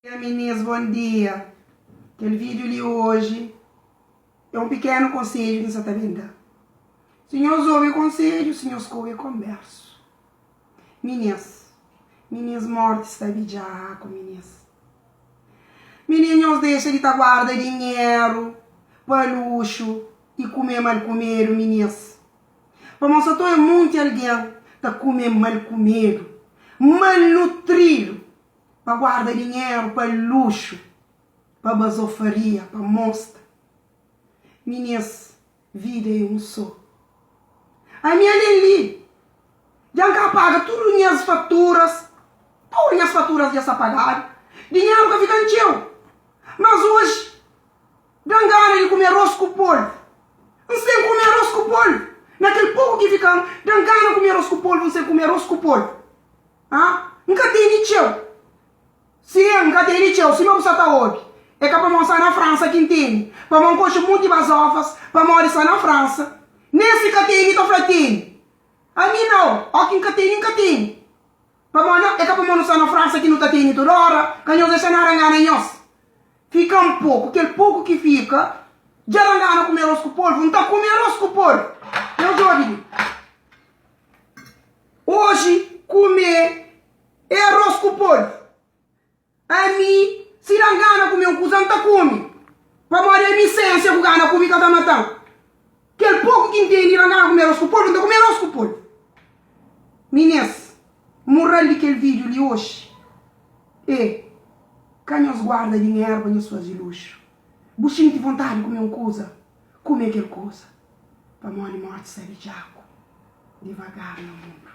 Dia minis bom dia kel vídeo li hoje é um pequeno conselho ki nsa ta ben da si nhos obi conselho si nhos ka obi conbersu minis minis morti sta bidjaku minis minis nhos dexa di ta guarda dinheru pa luxu i kume mal kumedu minis pamodi sa ta oia monti algen ta kume mal kumedu malnutridu pa guarda dinheru pa luxu, pa bazofaria, pa mostra. Minis, vida é un sô. Ami alen li, dja N ka paga tudu nhas faturas, tudu nhas faturas dja sta pagadu, dinheru ka fika-m txeu. Mas oji, da-m gana di kume arôs ku polvu. N sen kume arôs ku polvu. Na kel poku ki fika-m, da-m gana kume arôs ku polvu, N sen kume arôs ku polvu. Ah, N ka tene txeu. Sin, N ka tene txeu, sima bu sa ta obi. É ka pamodi N sta na Fransa ki N tene. Pamodi N konxe munti bazófas, pamodi sta na Fransa. Nen si ka tene, ta fla tene. Ami nau, óki N ka tene, N ka tene. Pamodi na, é ka pamodi nu sta na Fransa ki nu ta tene tudu óra. Ka nhos dexa nada ngana nhos. Fika-m poku, kel poku ki fika, dja da-m gana kume arôs ku polvu. N ta kume arôs ku polvu. Nhos obi li. Oji kume é arroz ku polvo. Ami si dan gana kume un kuza N ta kume. Pamodi ami sensia ku gana kume ka ta matan. Kel poku ki N tene dan gana kume arroz ku polvo N ta kume arroz ku polvo. Minês, mural di kel vídeo li oji é ka nhos guarda dinheru pa nhos faze luxu. Bu xinti vontadi kume un kuza, kume kel kuza. Pamodi morti sabe djaku. Divagar na mundu.